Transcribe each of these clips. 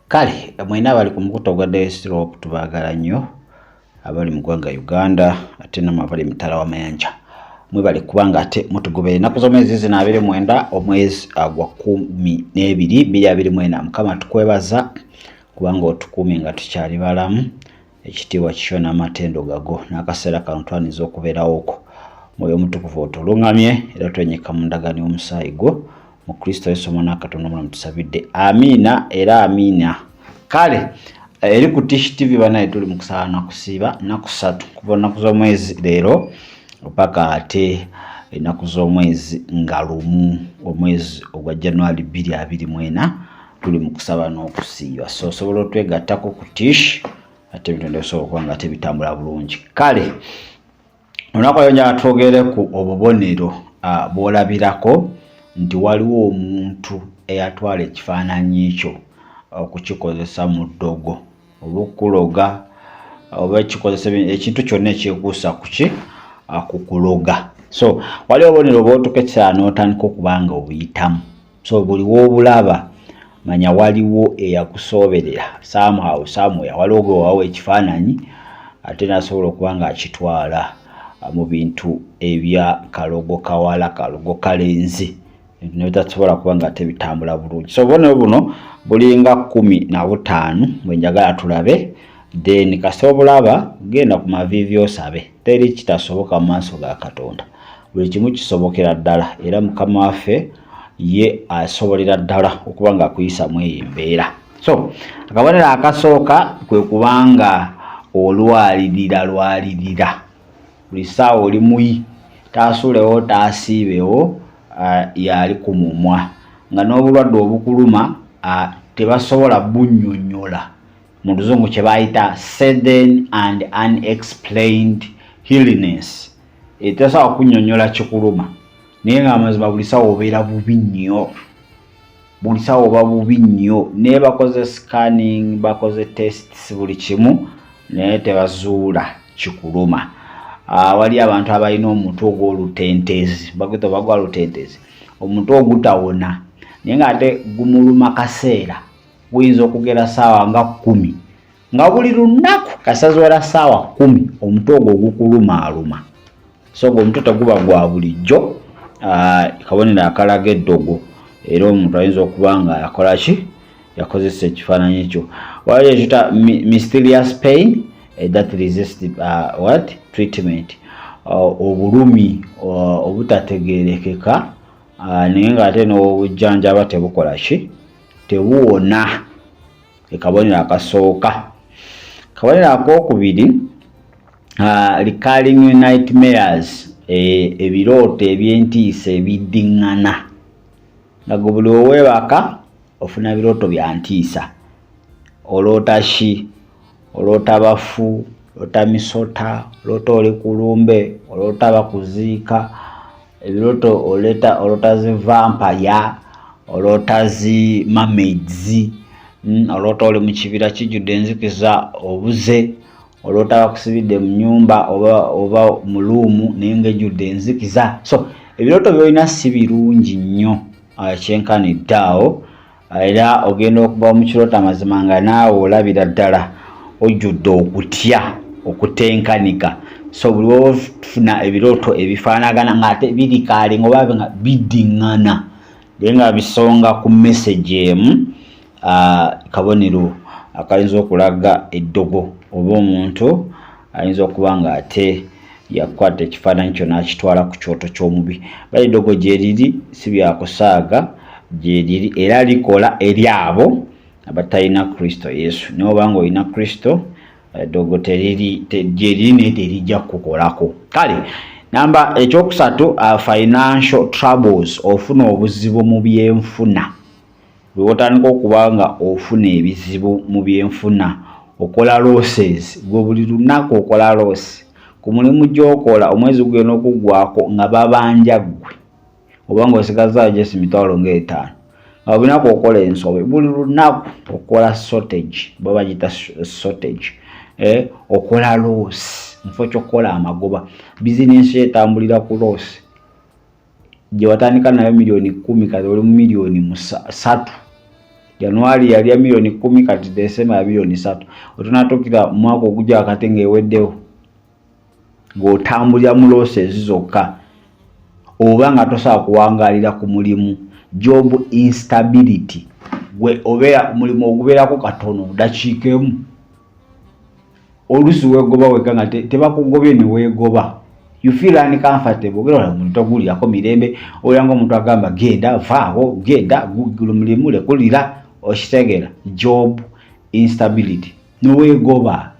Kale mwena abali ku mukutu ogwa Desktop, tubaagala nnyo, abali mu ggwanga Uganda ate namwe abali mitala w'amayanja, mwebale kubanga ate mutugobera. Ennaku z'omwezi zino 29, omwezi gwa 12, 2024. Mukama, tukwebaza kubanga otukuumye nga tukyali balamu. Ekitiibwa kikyo n'amatendo gago. N'akaseera kano twaniriza okubeerawo kwo. Mwoyo Omutukuvu otuluŋŋamye, era twenyeka mu ndagaano y'omusaayi gwo. Mu Kristo Yesu Omwana wa Katonda omulamu tusabidde, amiina era amiina. Kale eri ku Tish TV, banaye, tuli mu kusaba nakusiiba nnaku 3, kuva nnaku z'omwezi leero paka ate ennaku z'omwezi nga 1, omwezi ogwa January 2024. Tuli mu kusaba n'okusiiba, so osobola otwegattako ku Tish, ate ebintu bisobola okuba nga tebitambula bulungi. Kale olunaku lwo njagala twogere ku obubonero bw'olabirako nti waliwo omuntu eyatwala ekifaananyi kyo okukikozesa mu ddogo oba okuloga oba ekikozesa ekintu kyonna ekyekuusa kuki ku kuloga. So waliwo obubonero bw'otuuka ekiseera n'otandika okuba nga obuyitamu. So buli w'obulaba, manya waliwo eyakusooberera somehow, somewhere, waliwo gwe wawa ekifaananyi ate n'asobola okuba nga akitwala mu bintu ebya kalogo kawala, kalogo kalenzi, ne bitasobola kuba nga ate bitambula bulungi. So obubonero buno bulinga 15 bwe njagala tulabe. Then kasita obulaba, genda ku maviivi osabe. Teri kitasoboka mu maaso ga Katonda, buli kimu kisobokera ddala, era Mukama waffe ye asobolera ddala okuba nga akuyisa mu eyo embeera. So akabonero akasooka kwe kubanga olwalirira lwalirira buli ssaawa, oli muyi, taasulewo taasiibewo, yali ku mumwa, nga n'obulwadde obukuluma tebasobola bunnyonnyola. Mu Luzungu kye bayita sudden and unexplained illness. Tosobola kunnyonnyola kikuluma, naye nga amazima buli sawa obeera bubi nnyo, buli sawa oba bubi nnyo. Naye bakoze scanning, bakoze tests, buli kimu, naye tebazuula kikuluma. Wali abantu abalina omutwe ogw'olutentezi, bagita bagwa lutentezi, omutwe ogutawona, naye ng'ate gumuluma kaseera guyinza okugera saawa nga 10, nga buli lunaku kasaziwera saawa 10 omutwe ogwo ogukulumaaluma. So gwe omutwe teguba gwa bulijjo, kabonero akalaga eddogo, era omuntu ayinza okuba nga yakola ki, yakozesa ekifaananyi kyo. Waliwo ekita mysterious pain that resist what treatment, obulumi obutategerekeka, naye ng'ate n'obujjanjaba tebukola ki, tebuwona. Ekabonero akasooka. Kabonero akokubiri, recurring nightmares, ebirooto ebyentiisa ebiddiŋŋana, nga gwe buli oweebaka ofuna birooto bya ntiisa. Oloota ki? Oloota bafu, oloota misota, oloota oli ku lumbe, oloota bakuziika, ebirooto oleta, oloota zi vampire, oloota zi mermaids, oloota oli mu kibira kijjudde enzikiza obuze, oloota bakusibidde mu nyumba oba mu room naye ng'ejjudde enzikiza. So ebirooto byolina si birungi nnyo kyenkanidde awo, era ogenda okuva mu kirooto amazima nga naawe olabira ddala ojjudde okutya okutenkanika. So buli wofuna ebirooto ebifaanagana ng'ate birikaalinga oba nga biddiŋŋana, naye nga bisonga ku message emu, kabonero akayinza okulaga eddogo oba omuntu ayinza okuba nga ate yakwata ekifaananyi kyo n'akitwala ku kyoto ky'omubi. Bali eddogo gyeriri, si byakusaaga, gyeriri era likola eri abo abatalina Kristo Yesu. Naye oba nga olina Kristo, eddogo teriri gyeriri, naye terijja kukukolako. Kale namba ekyokusatu, financial troubles, ofuna obuzibu mu byenfuna. Bwe otandika okuba nga ofuna ebizibu mu byenfuna, okola losses, gwe buli lunaku okola loss ku mulimu gy'okola, omwezi gugenda okuggwako nga babanja ggwe, oba ng'osigazaayo just 50,000, nga buli lunaku okola ensobe, buli lunaku okola shortage, baba bagiyita shortage, okola loss mu kifo ky'okukola amagoba. Bizinensi yo etambulira ku loss. Gye watandika nayo 10 million, kati oli mu 3 million. January yali ya miliyoni 10, kati December ya miliyoni 3. Otunatuukira mwaka ogujja wakati ng'eweddewo, ng'otambulira mu losses zokka, oba nga tosobola kuwangaalira ku mulimu, job instability. Gwe obeera omulimu ogubeerako katono, dakiika emu, oluusi weegoba wekka nga tebakugobye ne weegoba. You feel uncomfortable, ogera omuntu toguwulirako mirembe, olya nga omuntu agamba, "Genda, vaawo, genda gula mulimu, lekulira." Okitegeera? Job instability, neweegoba.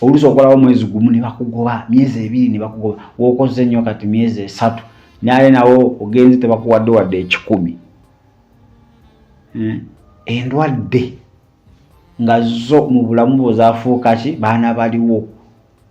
Oluusi okolawo omwezi gumu ne bakugoba, myezi 2 ne bakugoba, wokoze nnyo kati myezi 3, naye nawo ogenze tebakuwadde wadde 100. Endwadde nga zo mu bulamu bwo zafuuka ki? Baana baliwo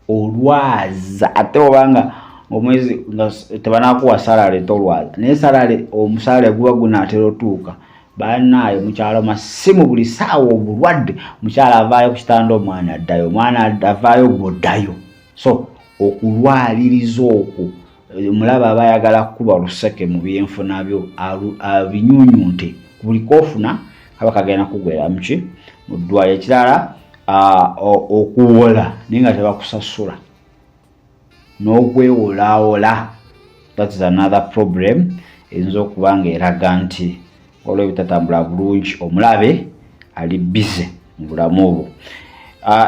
olwaza, ate obanga omwezi nga tebanakuwa salary tolwaza, naye salary, omusaala guba gunaatera otuuka, banaaye mukyalo masimu buli saawa obulwadde. Mukyala avaayo ku kitanda, omwana addayo, omwana avaayo, gwoddayo. So okulwaliriza okwo, omulaba aba ayagala kukuba luseke mu byenfuna byo, abinyunyunte. Buli kofuna kaba kagenda kugwera muki? Mu ddwaliro. Ekirala, okuwola naye nga tebakusasula n'okwewolaawola, that is another problem eyinza okuba nga eraga nti waliwo ebitatambula bulungi, omulabe ali busy mu bulamu obwo.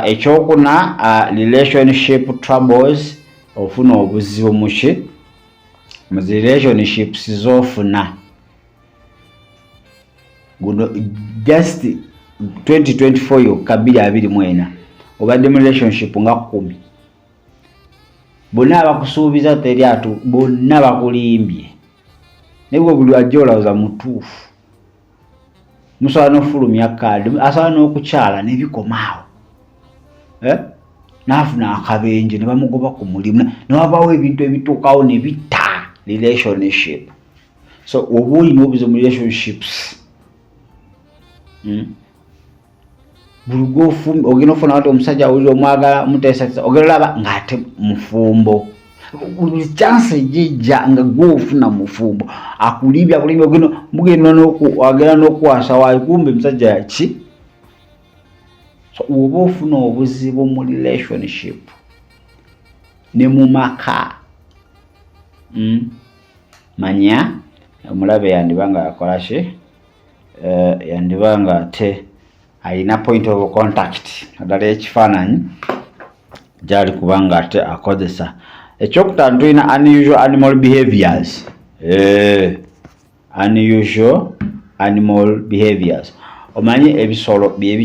Ekyokuna, relationship troubles, ofuna obuzibu muki? Mu relationships z'ofuna. Guno just 2024 yokka, 2024, obadde mu relationship nga 10. Bonna abakusuubiza teri atu, bonna bakulimbye, naye gwe buli ajja olowooza mutuufu. Musobola n'ofulumya kaadi, asobola n'okukyala nebikomaawo, eh? N'afuna akabenje ne bamugoba ku mulimu, ne wabaawo ebintu ebituukawo ne bitta relationship. So oba olina obuzibu mu relationships, Buli gwofumbi ogenda ofuna wati omusajja awulira omwagala, muteesatisa, ogenda olaba ng'ate mufumbo. Buli chance ejijja nga gwofuna mufumbo, akulimbya, akulimbya, ogenda mugenda agenda n'okuwasa waayo, kumbe musajja ki? So oba ofuna obuzibu mu relationship ne mu maka, Manya omulabe yandiba nga akola ki? Yandiba nga ate alina point of contact naddala ekifaananyi gyali kubanga ate akozesa. Ekyokutaano, tulina unusual animal behaviors. Unusual animal behaviors, omanyi ebisolo bye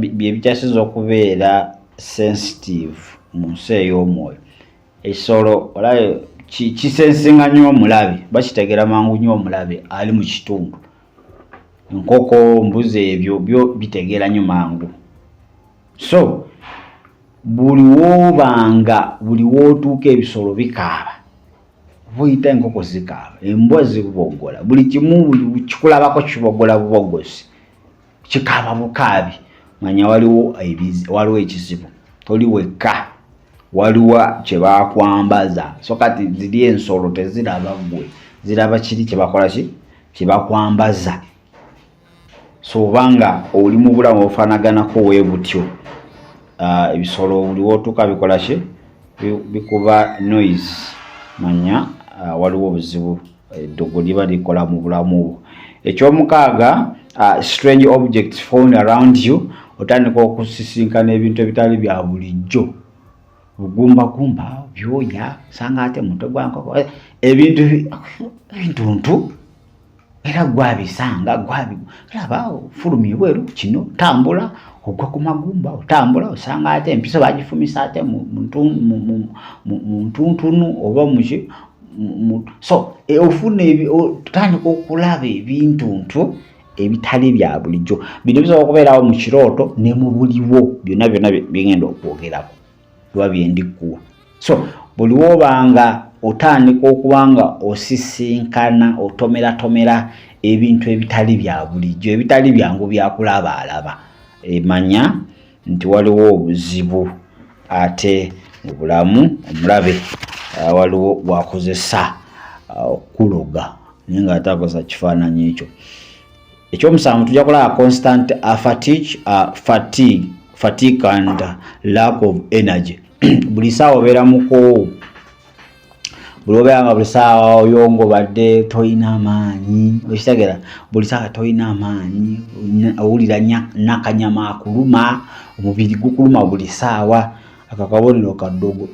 bikyasinza okubeera sensitive mu nsi ey'omwoyo. Ekisolo olabe kisensinga nnyo omulabe, bakitegeera mangu nnyo omulabe ali mu kitundu. Enkoko, mbuzi, ebyo byo bitegeera nnyo mangu. So buli woobanga, buli wootuuka, ebisolo bikaaba, buyita enkoko zikaaba, embwa ziboggola, buli kimu, buli kikulabako kiboggola bubogozi, kikaaba bukaabi, manya waliwo waliwo ekizibu, toli wekka, waliwo kye bakwambaza. So kati ziri ensolo teziraba ggwe, ziraba kiri kyebakola ki? Kyebakwambaza. So obanga oli mu bulamu obufaanaganako we butyo, ebisolo buli wootuuka bikola ki? Bikuba noise, manya waliwo obuzibu, eddogo liba likola mu bulamu bwo. Ekyomukaaga, strange objects found around you. Otandika okusisinkana ebintu ebitali bya bulijjo, bugumbagumba, byoya, sanga ate mutwe gwa nkoko, ebintu ebintuntu, era gwabisanga gwabi laba fulumya ebweru kino, tambula ogwa ku magumba, otambula osanga ate empiso bagifumisa ate mu ntuntunu oba muki. So ofuna otandika okulaba ebintuntu ebitali bya bulijjo. Bino bisobola okubeerawo mu kirooto ne mu buliwo, byonna byonna bigenda okwogerako biba byendikuwa. So buli wobanga otandika okuba nga osisinkana, otomeratomera ebintu ebitali bya bulijjo, ebitali byangu byakulabaalaba, emanya nti waliwo obuzibu ate mu bulamu, omulabe waliwo gwakozesa okukuloga, naye nga ate akozesa kifaananyi ekyo. Ekyomusanvu tujja kulaba constant fatigue and lack of energy. Buli saawa obeera mukoowu, buli obeera nga buli saawa oyongobadde, tolina maanyi. Okitegera? Buli saawa tolina amaanyi, owulira nakanyama akuluma, omubiri gukuluma buli saawa. Akakabonero kaddogo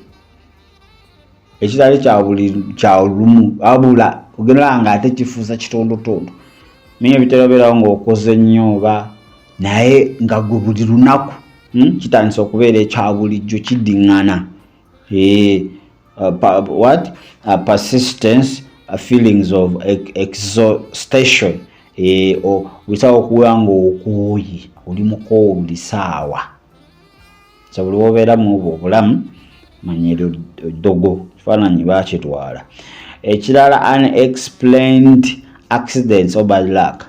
ekitali kya buli kya lumu, wabula ogenda nga ate kifuusa kitondotondo. Naye bitera beerawo ng'okoze nnyo oba naye nga gwe buli lunaku, Kitandise okubeera ekya bulijjo, kiddiŋŋana. What persistence feelings of exhaustion. Buli saawa okuwulira ng'okooye, oli mukoowu buli saawa. So buli wobeera mu obwo obulamu, manya eryo ddogo, kifaananyi baakitwala. Ekirala, unexplained accidents or bad luck.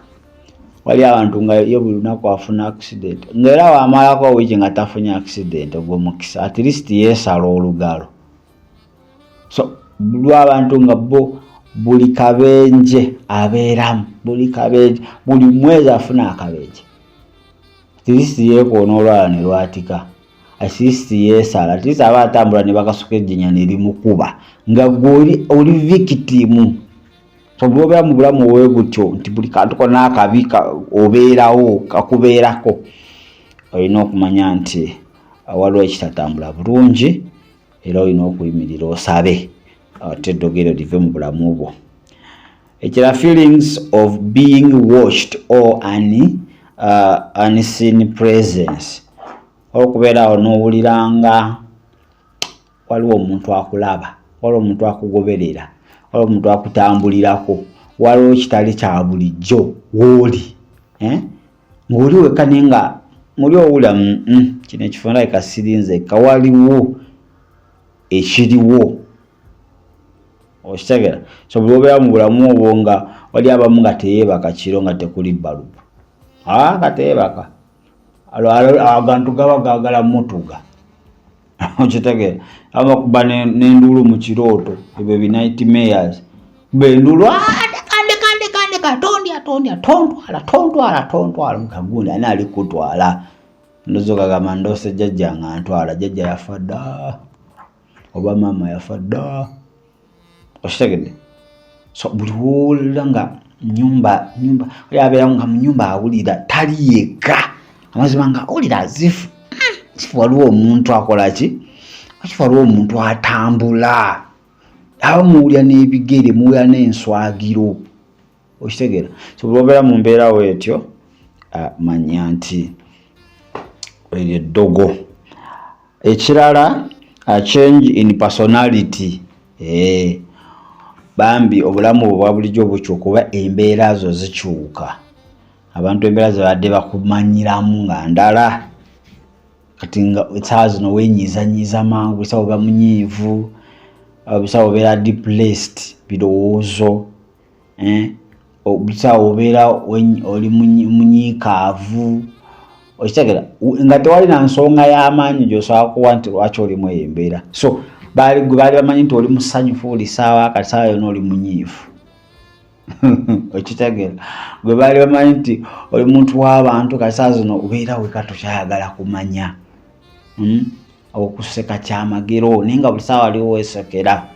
Wali abantu nga ye buli lunaku afuna accident, ng'era wamalako wiiki nga tafunye accident, ogwo mukisa, at least yeesala olugalo. So lwabantu nga bo buli kabenje abeeramu, buli kabenje, buli mwezi afuna akabenje, at least yeekoona olwala ne lwatika, at least yeesala, at least aba atambula ne bakasuka ejjinya ne limukuba, nga gwe oli victim. So bw'obeera mu bulamu obwe butyo nti buli kantu konna akabi obeerawo, kakubeerako, olina okumanya nti waliwo ekitatambula bulungi, era olina okuyimirira osabe ate eddogo eryo live mu bulamu bwo. Ekira, feelings of being watched or an unseen presence. Okubeera awo n'owuliranga waliwo omuntu akulaba, waliwo omuntu akugoberera, waliwo omuntu akutambulirako, waliwo kitali kya bulijjo wooli, eh? Ng'oli wekka naye nga muli owulira, kino ekifo ndabika siri nzekka, waliwo ekiriwo." Okitegera? So buli obeera mu bulamu obwo nga wali abamu nga teyeebaka kiro nga tekuli balubu, nga teyeebaka, agantu gaba gaagala mutuga. Okitegeera? Abakuba n'enduulu mu kirooto, ebyo bi nightmares, kuba enduulu, "Ah, ndeka, ndeka, ndeka, ndeka, tondya, tondya, tontwala, tontwala, tontwala." Kagundi ani ali kutwala? Ndoza okagamba, "Ndoose jjajja nga ntwala, jjajja yafa dda oba maama yafa dda." Okitegedde? So buli wowulira nga nyumba nyumba oli abeera nga mu nyumba awulira tali yekka, amazima nga awulira azifu kifu, waliwo omuntu akola ki, kifu waliwo omuntu atambula, aba muwulira n'ebigere, muwulira n'enswagiro. Okitegeera? So buli obeera mu mbeera weetyo, manya nti eryo eddogo. Ekirala, change in personality. Bambi obulamu bwe bwa bulijjo bukyuka oba embeera zo zikyuka. Abantu embeera ze babadde bakumanyiramu nga ndala, kati nga essaawa zino weenyiizanyiiza mangu, buli ssaawa oba munyiivu, buli ssaawa obeera depressed birowoozo, eh? Buli ssaawa obeera oli munyiikaavu. Okitegeera? Nga tewali na nsonga y'amaanyi gy'osobola kuwa nti lwaki olimu eyo embeera. So baali gwe baali bamanyi nti oli musanyufu buli ssaawa, kati ssaawa yonna oli munyiivu. Okitegeera? Gwe baali bamanyi nti oli muntu w'abantu, kati ssaawa zino obeera weka, tokyayagala kumanya, Okuseka kyamagero, naye nga buli ssaawa waliwo weesekera.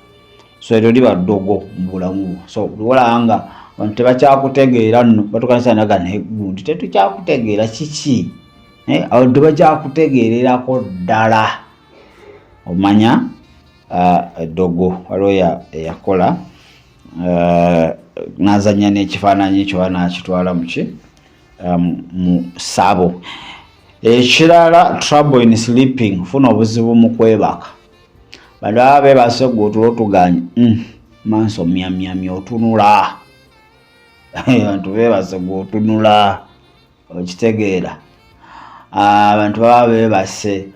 So eryo liba ddogo mu bulamu bwo. So buli wolaba nga abantu tebakyakutegeera nno, batukanisa naga, "Naye gundi tetukyakutegeera, kiki?" Eh, awo tebakyakutegeererako ddala, omanya eddogo. Waliwo eyakola n'azannya n'ekifaananyi ekyo oba n'akitwala muki mu ssabo. Ekirala, trouble in sleeping, funa obuzibu mu kwebaka. Bantu baba beebase, gwe otulo tuganye, maaso myamyamya, otunula. Abantu beebase, gwe otunula. Okitegeera? Abantu baba beebase,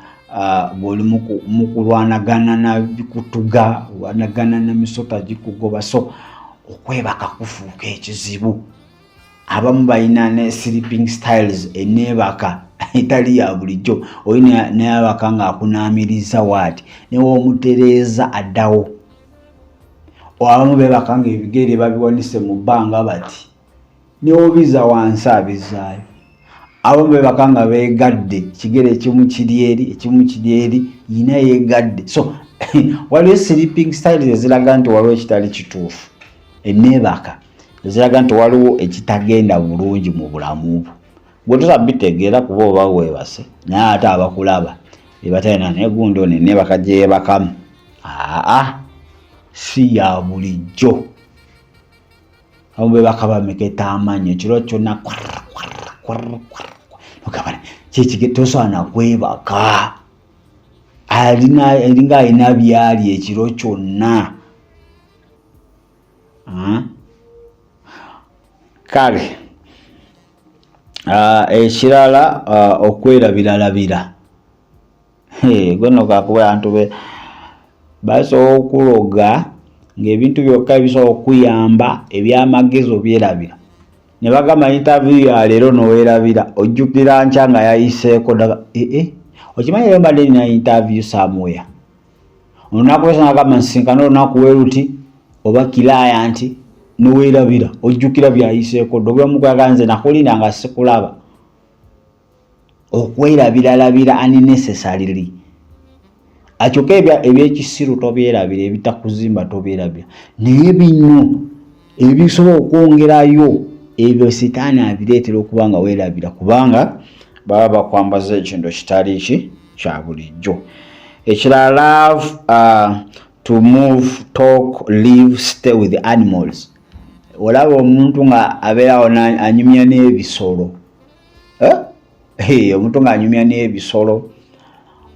ng'oli mu kulwanagana na bikutuga, olwanagana na misota gikugoba. So okwebaka kufuuka ekizibu. Abamu balina ne sleeping styles, eneebaka etali ya bulijjo. Oli neyabaka ng'akunaamiriza waati, newomutereeza addawo. Abamu beebaka nga ebigere babiwanise mu bbanga bati. Newobiza wansi abizaayo. Abamu bebaka nga begadde, ekigere ekimu kiri eri, ekimu kiri eri, yina yegadde. So waliwo sleeping styles eziraga nti waliwo ekitali kituufu, eneebaka eziraga nti waliwo ekitagenda bulungi mu bulamu bwo. Gwe tosa bitegeera kuba oba weebase, naye ate abakulaba ebatalina naye gundi ono eneebaka gye yeebakamu aa si ya bulijjo. Abamu bebaka bameketa amannyo ekiro kyonna, kyekige tosobola nakwebaka, alinga alina byali ekiro kyonna. Kale ekirala, okwerabiralabira gweno kakuba abantu be basobola okuloga ng'ebintu byokka ebisobola okuyamba ebyamagezi obyerabira, ne bagamba interview ya leero nowerabira, ojjukira nkya nga yayiseeko ddala. Ee, okimanyi leero mbadde nina interview somewhere, olunaku lwesa nagamba nsinkana olunaku weruti oba client, nowerabira, ojjukira byayiseeko dda. Obyamukwagala nze nakulinda nga sikulaba. Okwerabiralabira unnecessarily, akyokka ebyekisiru tobyerabira, ebitakuzimba tobyerabira, naye bino ebisobola okwongerayo ebyo sitaani abireetera okuba nga weerabira, kubanga baba bakwambaza ekintu ekitali ki kya bulijjo. Ekirala, love to move, talk, live, stay with the animals. Olaba omuntu nga abeerawo anyumya n'ebisolo, eh? Hey, omuntu ng'anyumya n'ebisolo,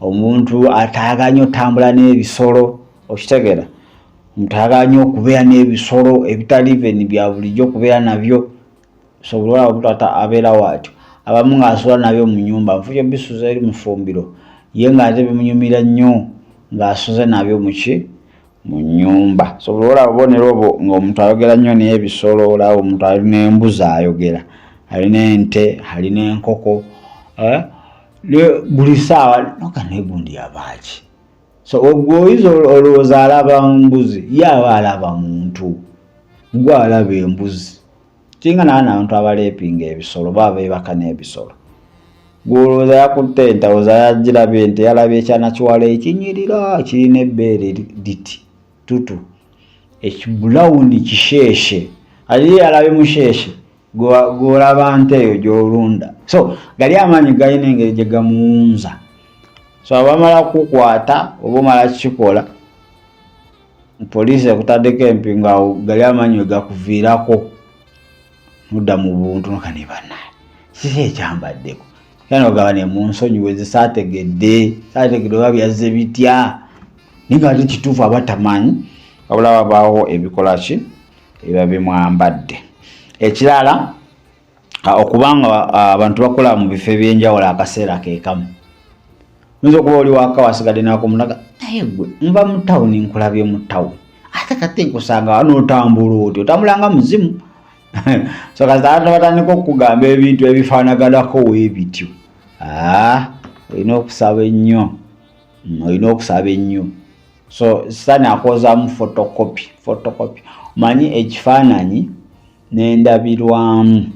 omuntu atayagala nnyo otambula n'ebisolo, okitegeera? Omuntu ayagala nnyo okubeera n'ebisolo ebitali even bya bulijjo okubeera nabyo. So buli olaba omuntu abeerawo atyo, abamu ng'asula nabyo mu nyumba, nfujo bisuza eri mu ffumbiro, ye ng'ate bimunyumira nnyo ng'asuze nabyo muki mu nyumba. So buli olaba obubonero obwo ng'omuntu ayogera nnyo n'ebisolo, olaba omuntu alina embuzi ayogera, alina ente, alina enkoko, eh? Buli ssaawa noga naye gundi yabaaki. So gwe oyinza olowooza alaba mbuzi, ye aba alaba muntu, gwe alaba embuzi. Kiringa naye n'abantu abaleepinga ebisolo, baba beebaka n'ebisolo. Gwe olowooza yakutte ente, olowooza yagirabye ente, yalabye ekyana kiwala ekinyirira kirina ebbeere liti tutu ekibulawuni kisheeshe, ate ye yalabye musheeshe, gw'olaba nte eyo gy'olunda. So gali amaanyi galina engeri gye gamuwunza. So abamala kukwata oba omala kukikola, poliisi ekutaddeko empingu, awo gali amaanyi we gakuviirako nodda mu buntu, noka ne bannaye kiki ekyambaddeko, era nogamba ne munsonyiwe nze saategedde, saategedde oba byazze bitya, naye nga ate kituufu aba tamanyi, wabula wabaawo ebikola ki ebiba bimwambadde. Ekirala, okubanga abantu bakola mu bifo ebyenjawulo akaseera kekamu. Oyinza okuba oli waka wasigadde nakomunaga, naye gwe nva mu tawuni nkulabye mu tawuni, ate kati nkusanga wano otambula otyo, otambula nga muzimu. So kasita abantu batandika okukugamba ebintu ebifaanaganako weebityo, olina okusaba ennyo, olina okusaba ennyo. So sitaani akozaamu photocopy, photocopy. Omanyi ekifaananyi n'endabirwamu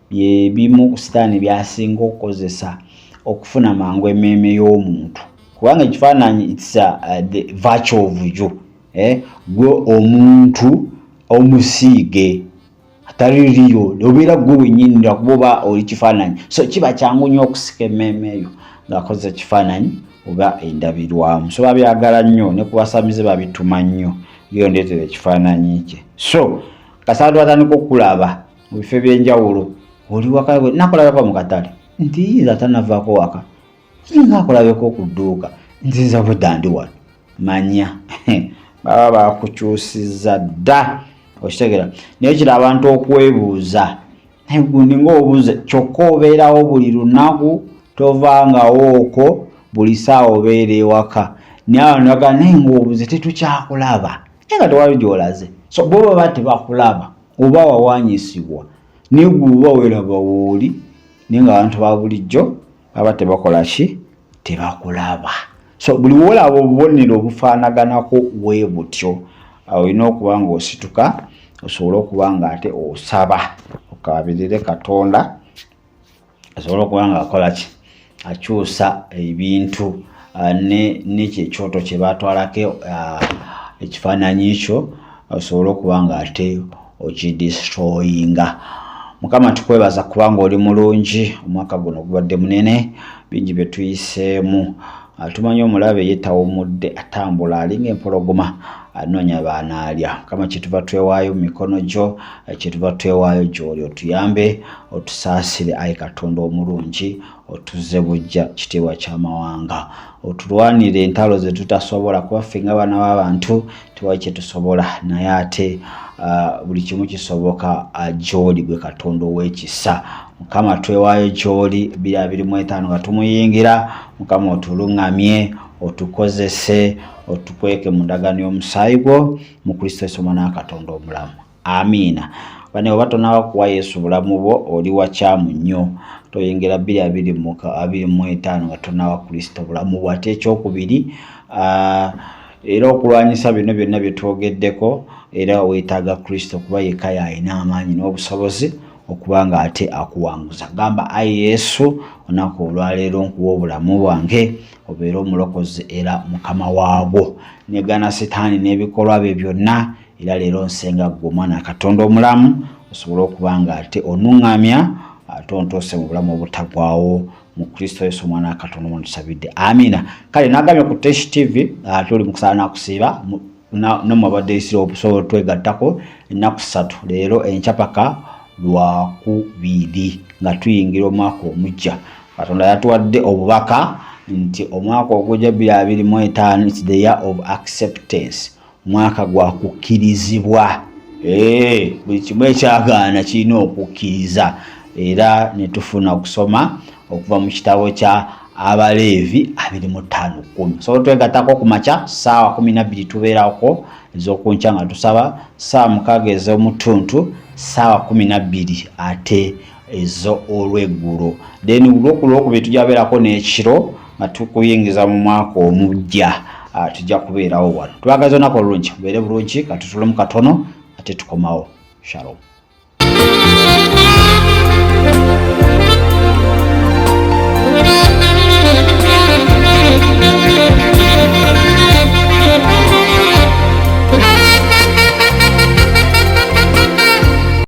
byebimu ku sitaani byasinga okukozesa okufuna mangu emmeeme y'omuntu, kubanga ekifaananyi it's the virtue of you, eh? Gwe omuntu omusiige atali riyo, obeera gwe wennyini lwakuba oba oli kifaananyi. So kiba kyangu nnyo okusika emmeeme eyo ng'akozesa ekifaananyi oba endabirwamu. So babyagala nnyo, ne ku basamize babituma nnyo, yo ndeetera ekifaananyi kye. So kasita twatandika okulaba mu bifo ebyenjawulo, oli waka nakulabako mu katale nti yinza atanavaako waka, nga akulabeko ku dduuka nti nza budda ndi wano, manya baba bakukyusizza dda, okitegeera? Naye kira abantu okwebuuza, naye gundi ng'obuuze, kyokka obeerawo buli lunaku, tovangawo okwo, buli ssaawa obeera ewaka, naye abantu bagamba naye ng'obuze tetukyakulaba, naye nga tewali gy'olaze. So bo baba tebakulaba oba wawanyisibwa, naye gwe oba weeraba wooli, naye nga abantu ba bulijjo baba tebakola ki, tebakulaba. So buli woolaba obubonero obufaanaganako we butyo, olina okuba ng'osituka osobole okuba nga ate osaba. Tukaabirire Katonda asobole okuba nga akola ki, akyusa ebintu nekyo ekyoto kye batwalako ekifaananyi kyo, osobole okuba nga ate okidestroyinga. Mukama, tukwebaza kubanga oli mulungi. Omwaka guno gubadde munene, bingi bye tuyiseemu. Tumanyi omulabe ye tawumudde, atambula alinga empologoma anoonya baanaalya. Mukama, kyetuva twewaayo mu mikono gyo, kyetuva twewaayo gy'oli, otuyambe, otusaasire, ayi Katonda omulungi, otuzze bujja kitiibwa ky'amawanga, otulwanire entalo ze tutasobola, kuba ffe nga baana b'abantu tewali kye tusobola, naye ate buli kimu kisoboka gy'oli, gwe Katonda ow'ekisa. Mukama, twewaayo gy'oli 2025 nga tumuyingira. Mukama, otuluŋŋamye, otukozese, otukweke mu ndagaano y'omusaayi gwo, mu Kristo Yesu Omwana wa Katonda omulamu, amiina. Bane, oba tonaba kuwa Yesu bulamu bwo, oli wakyamu nnyo. Toyingira 2025 nga tonawa Kristo bulamu bwo. Ate ekyokubiri, era okulwanyisa bino byonna bye twogeddeko, era weetaaga Kristo, kuba yekka yalina amaanyi n'obusobozi okuba nga ate akuwanguza. Gamba, "Ayi Yesu, olunaku olwaleero nkuwa obulamu bwange, obeere omulokozi era Mukama waabwo. Negaana Sitaani n'ebikolwa bye byonna, era leero nsenga ggwe, Omwana Katonda omulamu, osobole okuba nga ate onuŋŋamya ate ontuuse mu bulamu obutaggwaawo, mu Kristo Yesu Omwana wa Katonda omwana tusabidde, amiina." Kale nagambye ku Tesh TV tuli mu kusala nakusiiba. Nammwe abadde isira obusobola otwegattako ennaku 3, leero, enkya paka Lwakubiri, nga tuyingira omwaka omujja. Katonda yatuwadde obubaka nti omwaka ogujja 2025, it's the year of acceptance, mwaka gwa kukkirizibwa. Buli kimu ekyagaana kirina okukkiriza. Era ne tufuna okusoma okuva mu kitabo kya Abaleevi 25:10. So twegattako ku makya saawa 12, tubeerako ez'okunkya nga tusaba, saawa 6 ez'omutuntu, saawa 12 ate ezo olweggulo. Then olwokulwokubiri tujja beerako n'ekiro nga tukuyingiza mu mwaka omujja. Tujja kubeerawo wano. Twagaza olunaku olulungi, mubeere bulungi. Katutulemu katono ate tukomawo. Shalom.